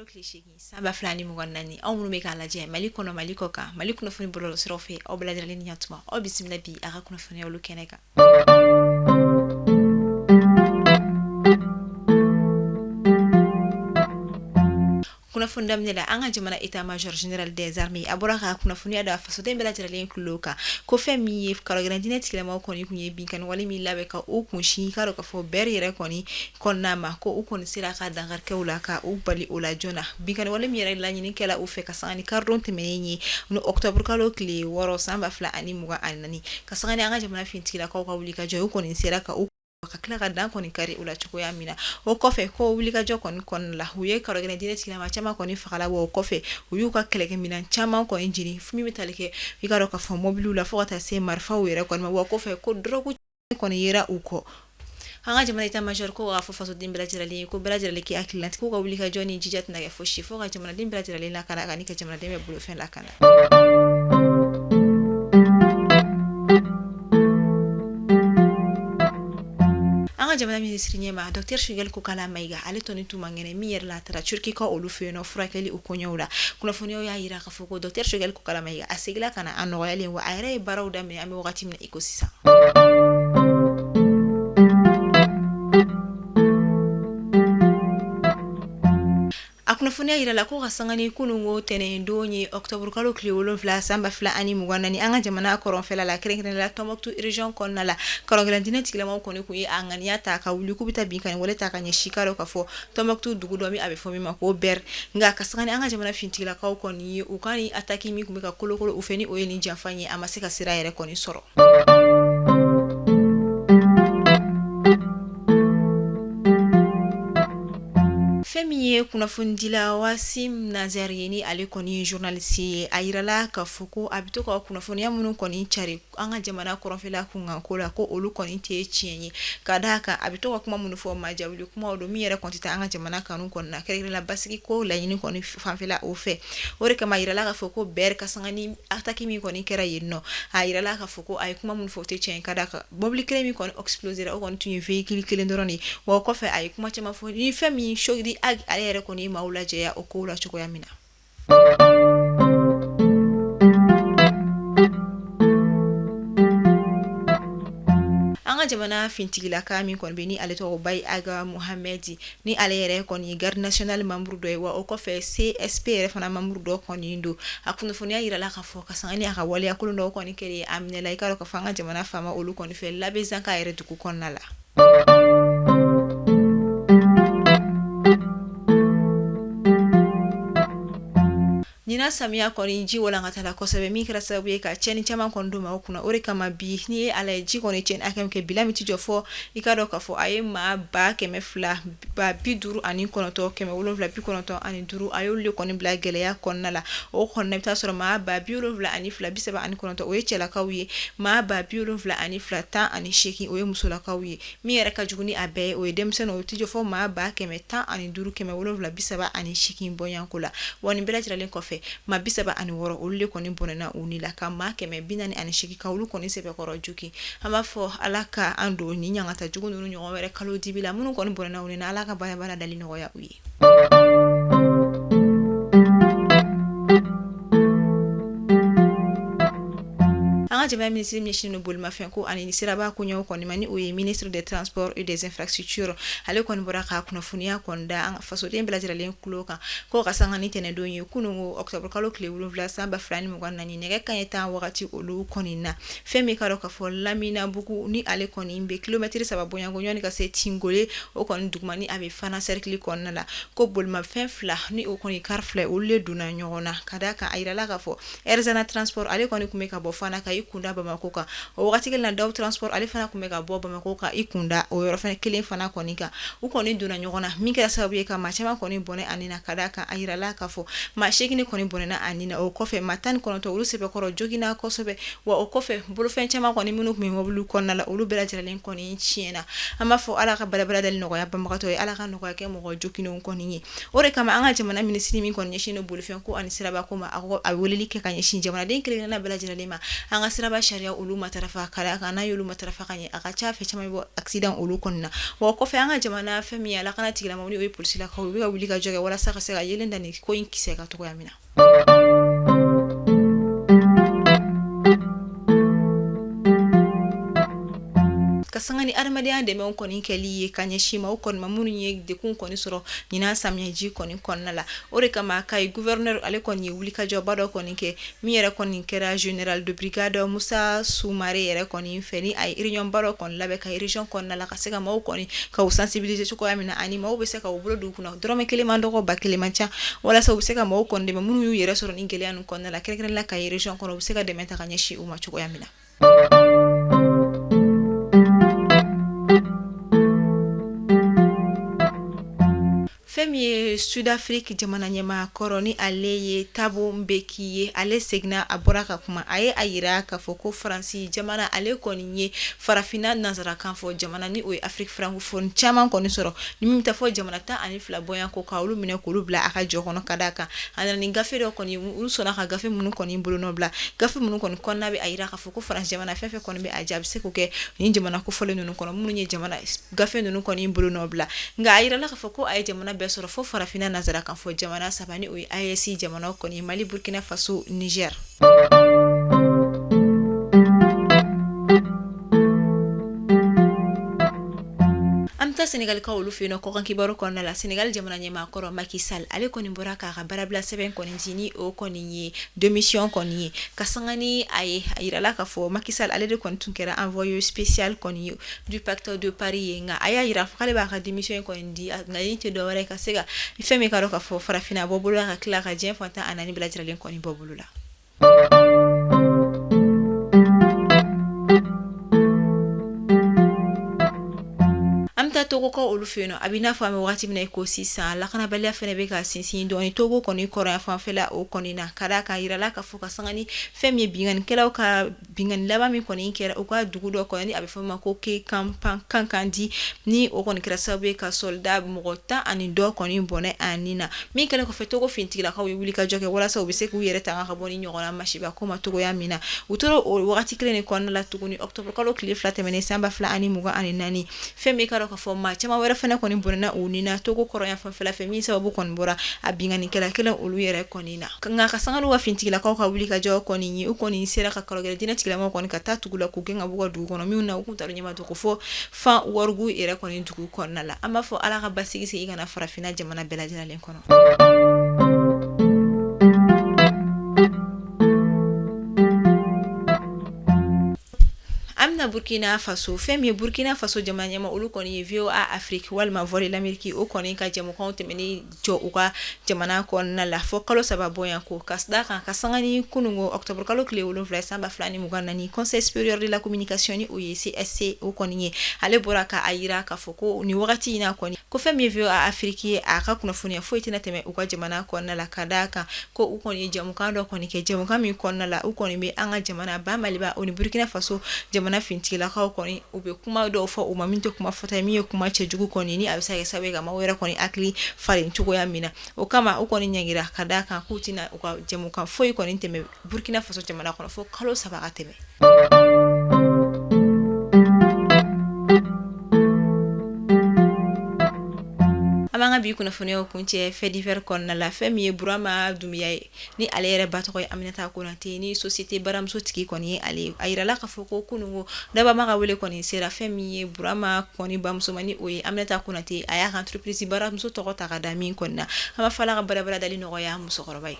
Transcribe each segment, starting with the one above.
Kalo tile 8 san 2024, aw minnu bɛ k'a lajɛ Mali kɔnɔ, Mali kɔ kan, Mali kunnafoni bɔlɔlɔsiraw fɛ, aw bɛɛ lajɛlen ni ɲatuma, aw bisimila bi a ka kunnafoniyaw kɛnɛ kan. Kunnafoni daminɛ la, an ka jamana état major général des armées a bɔra ka kunnafoniya da fasoden bɛɛ lajɛlen tulo kan ko fɛn min ye karɔgɛlɛn diinɛ tigilamaw kɔni tun ye binkanni wale min labɛn ka u kunsin, i k'a dɔn k'a fɔ Bɛri yɛrɛ kɔni kɔnɔna ma, ko u kɔni sera ka dankari u la ka u bali o la joona. Binkanni wale min yɛrɛ laɲini kɛla u fɛ ka sanga ni karidon tɛmɛnen ye ni octobre kalo tile 6 san 2024, ka sanga ni an ka jamana finitigilakaw ka wuli ka jɔ, u kɔni sera ka u ka tila ka dan kɔni kari u la cogoya min na. O kɔfɛ ko wulikajɔ kɔni kɔnɔna la, u ye karɔgɛlɛn diinɛ tigilama caman kɔni fagala, wa o kɔfɛ u y'u ka kɛlɛkɛminɛn caman kɔni jeni min bɛ tali kɛ, i k'a dɔn k'a fɔ mobiliw la fo ka taa se marifaw yɛrɛ kɔni ma. Wa kɔfɛ ko dɔrɔgu kɔni yera u kɔ. An ka jamana état major ko k'a fɔ fasoden bɛɛ lajɛlen ye ko bɛɛ lajɛlen k'i hakili latigɛ, k'u ka wulikajɔ ni jija tɛna kɛ fosi fo ka jamanaden bɛɛ lajɛlen lakana ani ka jamanaden bɛɛ bolofɛn lakana. An ka jamana minisiri ɲɛmaa docteur Choguel Kokalla Maïga, ale tɔni tun man kɛnɛ min yɛrɛ la, a taara Turquie ka olu fɛ yen nɔ furakɛli o koɲɛw la. Kunnafoniyaw y'a jira k'a fɔ ko docteur Choguel Kokalla Maïga a seginna ka na a nɔgɔyalen, wa a yɛrɛ ye baaraw daminɛ an bɛ wagati min na i ko sisan. A kunnafoniya jirala ko ka sanga ni kununko tɛnɛndon ye octobre kalo tile 7 san 2024, an ka jamana kɔrɔnfɛla la, kɛrɛnkɛrɛnnenya la Tombouctou région kɔnɔna la, karɔgɛlɛn diinɛ tigilamaw kɔni tun ye a ŋaniya ta ka wuli k'u bɛ taa binkanni wale ta ka ɲɛsin, k'a dɔn k'a fɔ Tombouctou dugu dɔ min a bɛ fɔ min ma ko Bɛri. Nka ka sanga ni an ka jamana finitigilakaw kɔni ye, u ka ni attaque min tun bɛ ka kolokolo u fɛ ni o ye nin janfa ye, a ma se ka sira yɛrɛ kɔni sɔrɔ. Fɛn min ye kunnafonidila Wasim Nazer ye, ni ale kɔni ye journaliste ye, a yirala k'a fɔ ko a bɛ to ka kunnafoniya minnu kɔni cari an ka jamana kɔrɔnfɛla kunkanko la, ko olu kɔni tɛ tiɲɛ ye, ka d'a kan a bɛ to ka kuma minnu fɔ majawuli kumaw don min yɛrɛ kɔni tɛ taa an ka jamana kanu kɔni na, kɛrɛnkɛrɛnnenya la basigi ko laɲini kɔni fanfɛla o fɛ. O de kama a yirala k'a fɔ ko Bɛri ka sanga ni attaque min kɔni kɛra yen nɔ, a yirala k'a fɔ ko a ye kuma minnu fɔ o tɛ tiɲɛ ye, ka d'a kan mobili kelen min kɔni explosera, o kɔni tun ye véhicule kelen dɔrɔn de ye. Wa o kɔfɛ a ye kuma caman fɔ ni fɛn min Choguel Ag ale yɛrɛ kɔni ye maaw lajɛya o kow la cogoya min na. An ka jamana finitigilaka min kɔni bɛ ni ale tɔgɔ Baye Ag Mohamed, ni ale yɛrɛ kɔni ye garde nationale membre dɔ ye, wa o kɔfɛ CSP yɛrɛ fana membre dɔ kɔni don, a kunnafoniya yirala k'a fɔ ka sanga ni a ka waleya kolon dɔw kɔni kɛlen, a minɛla, i k'a dɔn k'a fɔ an ka jamana faama olu kɔni fɛ Labezanga yɛrɛ dugu kɔnɔna la. Ɲinan samiya kɔni ji walankatala kosɛbɛ, min kɛra sababu ye ka tiɲɛni caman kɔni don maaw kunna. O de kama bi n'i ye a lajɛ, ji kɔni tiɲɛni hakɛ min kɛ, bilan min tɛ jɔ fɔ, i k'a dɔn k'a fɔ a ye maa 259 795, a y'olu de kɔni bila gɛlɛya kɔnɔna la. O kɔnɔna i bɛ taa sɔrɔ maa 72,039, o ye cɛlakaw ye, maa 72,018, o ye musolakaw ye. Min yɛrɛ ka jugu ni a bɛɛ ye, o ye denmisɛnninw, o tɛ jɔ fɔ maa 115 738 bɔɲɔgɔnko la. Wa nin bɛɛ lajɛlen kɔfɛ, maa 36, olu de kɔni bɔnɛna u ni la, ka maa 148 ka olu kɔni sɛbɛkɔrɔ jogin. An b'a fɔ Ala ka an don ni ɲangata jugu ninnu ɲɔgɔn wɛrɛ kalo dibi la. Minnu kɔni bɔnɛna u ni na, Ala ka baara dali nɔgɔya u ye. An ka jamana minisiri min ɲɛsinnen don bolimafɛn ko ani siraba koɲɛw kɔni ma, ni o ye ministre des transports et des infrastructures, ale kɔni bɔra ka kunnafoniya kɔni da an fasoden bɛɛ lajɛlen tulo kan ko ka sanga ni tɛnɛndon ye, kununko octobre kalo tile 7 san 2024, nɛgɛ kanɲɛ 10 wagati olu kɔni na, fɛn min k'a dɔn k'a fɔ Laminabugu, ni ale kɔni bɛ kilomɛtiri 3 bɔɲɔgɔnko ɲɔni ka se Tingole o kɔni duguma, ni a bɛ Fana cercle kɔnɔna la, ko bolimafɛn fila, ni o kɔni car fila, olu de donna ɲɔgɔn na. Ka d'a kan a yirala k'a fɔ Erzana Transport ale kɔni tun bɛ ka bɔ Fana ka i kunda Bamakɔ kan. O wagati kelen na, Dawu Transport ale fana tun bɛ ka bɔ Bamakɔ ka i kunda o yɔrɔ fana kelen fana kɔni kan. U kɔni donna ɲɔgɔn na, min kɛra sababu ye ka maa caman kɔni bɔnɛ a ni na. Ka d'a kan a yirala k'a fɔ maa 8 kɔni bɔnɛna a ni na. O kɔfɛ maa 19, olu sɛbɛkɔrɔ joginna kosɛbɛ. Wa o kɔfɛ bolofɛn caman kɔni minnu tun bɛ mobili kɔnɔna la, olu bɛɛ lajɛlen kɔni tiɲɛna. An b'a fɔ Ala ka balabala dali nɔgɔya banbagatɔ ye, Ala ka nɔgɔya kɛ mɔgɔ joginnenw kɔni ye. O de kama an ka jamana minisiri min kɔni ɲɛsinnen don bolifɛn ko ani siraba ko ma, a ko a weleli kɛ ka ɲɛsin jamanaden kelen-kelenna bɛɛ lajɛlen ma, an ka sira siraba sariya olu matarafa ka d'a kan n'a y'olu matarafa ka ɲɛ, a ka ca fɛ caman bɛ bɔ accident olu kɔni na. Wa kɔfɛ, an ka jamana fɛn min ye lakana tigilamaw ni o ye polisilakaw, u bɛ ka wuli ka jɔ kɛ walasa ka se ka yelen da nin ko in kisɛ kan cogoya min na. Ka sanga ni adamadenya dɛmɛw kɔni kɛli ye ka ɲɛsin maaw kɔni ma minnu ye degun kɔni sɔrɔ ɲinan samiyɛji kɔni kɔnɔna la, o de kama Kayi gouverneur ale kɔni ye wulikajɔba dɔ kɔni kɛ, min yɛrɛ kɔni kɛra général de brigade Musa Sumare yɛrɛ kɔni fɛ, ni a ye réunion ba dɔ kɔni labɛn Kayi région kɔnɔna la, ka se ka maaw kɔni ka u sensibiliser cogoya min na, ani maaw bɛ se ka u bolo don u kunna, dɔrɔmɛ kelen man dɔgɔ, ba kelen man ca, walasa u bɛ se ka maaw kɔni dɛmɛ minnu y'u yɛrɛ sɔrɔ ni gɛlɛya ninnu kɔnɔna la, kɛrɛnkɛrɛnnen la Kayi région kɔnɔ, u bɛ se ka dɛmɛ ta ka ɲɛsin u ma cogoya min na. Fɛn min ye Sud-Afrique jamana ɲɛmaa kɔrɔ, ni ale ye Thabo Mbeki ye, ale seginna, a bɔra ka kuma. A ye a yira k'a fɔ ko Faransi jamana, ale kɔni ye farafinna nansarakan fɔ jamana, ni o ye Afrique francophone caman kɔni sɔrɔ, ni min bɛ taa fɔ jamana 12 bɔyan ko ka olu minɛ k'olu bila a ka jɔ kɔnɔ. Ka d'a kan a nana ni gafe dɔ kɔni, olu sɔnna ka gafe minnu kɔni bolonɔ bila, gafe minnu kɔni kɔnɔna bɛ a yira k'a fɔ ko Faransi jamana fɛn fɛn kɔni bɛ a jɛ, a bɛ se k'o kɛ nin jamana kofɔlen ninnu kɔnɔ minnu ye jamana gafe ninnu kɔni bolonɔ bila. Nka a yirala k'a fɔ ko a ye jamana bɛɛ sɔrɔ fo farafinna nansarakan fɔ jamana saba, ni o ye AES jamana kɔni, Mali, Burkina Faso, Niger. An bɛ taa Senegalikaw olu fɛ yen kɔkan kibaru kɔnɔna la. Senegal jamana ɲɛmaa kɔrɔ Macky Sall, ale kɔni bɔra k'a ka baarabila sɛbɛn kɔni di, ni o kɔni ye démission kɔni ye. Ka sanga ni a ye, a yirala k'a fɔ Macky Sall, ale de kɔni tun kɛra envoyé spécial kɔni ye du pacte de Paris ye. Nka a y'a jira k'ale b'a ka démission kɔni di, a laɲini tɛ dɔwɛrɛ ka se ka fɛn min ka dɔn k'a fɔ farafinna bɔ bolo la, ka tila ka diɲɛ fan 14 bɛɛ lajɛlen kɔni bɔ bolo la. An bɛ taa Togokaw olu fɛ yen nɔ. A bɛ n'a fɔ an bɛ waati min na i ko sisan, lakanabaliya fana bɛ ka sinsin dɔɔni Togo kɔni kɔrɔn fanfɛla o kɔni na. Ka d'a kan a yirala k'a fɔ ka sanga ni fɛn min ye binkannikɛlaw ka binkanni laban min kɔni kɛra u ka dugu dɔ kɔnɔ, ni a bɛ fɔ o ma ko Kankanpandi, ni o kɔni kɛra sababu ye ka soldat mɔgɔ 10 ani dɔ kɔni bɔnɛ a ni na. Min kɛlen kɔfɛ, Togo finitigilakaw ye wulikajɔ kɛ walasa u bɛ se k'u yɛrɛ tanga ka bɔ ni ɲɔgɔnna masiba ko ma cogoya min na. U tora o wagati kelen de kɔnɔna la tuguni, octobre kalo tile 2 tɛmɛnen san 2024, fɛn min ka dɔn k'a fɔ maa caman wɛrɛ fana kɔni bɔnɛna u ni na Togo kɔrɔn fanfɛla fɛ, min sababu kɔni bɔra a binkannikɛla kelen olu yɛrɛ kɔni na. Nka ka sanga n'u ka finitigilakaw ka wulikajɔ kɔni ye, u kɔni sera ka kalogɛlɛn diinɛ tigilamaw kɔni ka taa tugu la k'u gɛn ka bɔ u ka dugu kɔnɔ, min na u tun taara ɲɛma ko fo fan Warigu yɛrɛ kɔni dugu kɔnɔna la. An b'a fɔ Ala ka basigi segin ka na farafinna jamana bɛɛ lajɛlen kɔnɔ. An bɛna Burkina Faso. Fɛn min ye Burkina Faso jamana ɲɛmaa, olu kɔni ye VOA Afrique walima Voix de l'Amérique, o kɔni ka jɛmukanw tɛmɛnen jɔ u ka jamana kɔnɔna la fo kalo 3 bɔyan ko, ka d'a kan ka sanga ni kununko octobre kalo tile 7 san 2024, Conseil supérieur de la communication, ni o ye CSC o kɔni ye, ale bɔra k'a jira k'a fɔ ko nin wagati in na kɔni, ko fɛn min ye VOA Afrique ye, a ka kunnafoniya foyi tɛna tɛmɛ u ka jamana kɔnɔna la. Ka d'a kan ko u kɔni ye jɛmukan dɔ kɔni kɛ, jɛmukan min kɔnɔna la u kɔni bɛ an ka jamana ba Maliba o ni Burkina Faso jamana finitigilakaw kɔni, u bɛ kuma dɔw fɔ u ma min tɛ kuma fɔta ye, min ye kuma cɛjugu kɔni, ni a bɛ se ka kɛ sababu ye ka maaw yɛrɛ kɔni hakili falen cogoya min na. O kama u kɔni ɲangira, ka d'a kan k'u tɛna u ka jɛmukan foyi kɔni tɛmɛ Burkina Faso jamana kɔnɔ fo kalo 3 ka tɛmɛ. An b'an ka bi kunnafoniyaw kuncɛ fait divers kɔnɔna la. Fɛn min ye Burama Dunbiya ye, ni ale yɛrɛ ba tɔgɔ ye Aminata Konate, ni société baramuso tigi kɔni ye ale ye, a yirala k'a fɔ ko kununko dabama ka wele kɔni sera fɛn min ye Burama kɔni bamuso ma, ni o ye Aminata Konate, a y'a ka entreprise baramuso tɔgɔ ta ka da min kɔni na. An b'a fɔ Ala ka barabara dali nɔgɔya musokɔrɔba ye.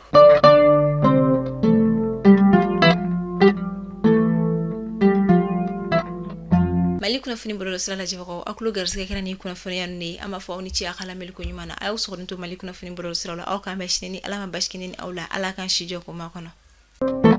Mali kunnafoni bɔlɔlɔsira lajɛbagaw, aw tulo garisɛgɛ kɛra ni kunnafoniya ninnu ye. An b'a fɔ aw ni ce a ka lamɛnni ko ɲuman na. A y'aw sɔgɔlen to Mali kunnafoni bɔlɔlɔsiraw la. Aw k'an bɛn sini ni Ala ma basi kɛ ne ni aw la. Ala k'an si jɔ k'o makɔnɔ.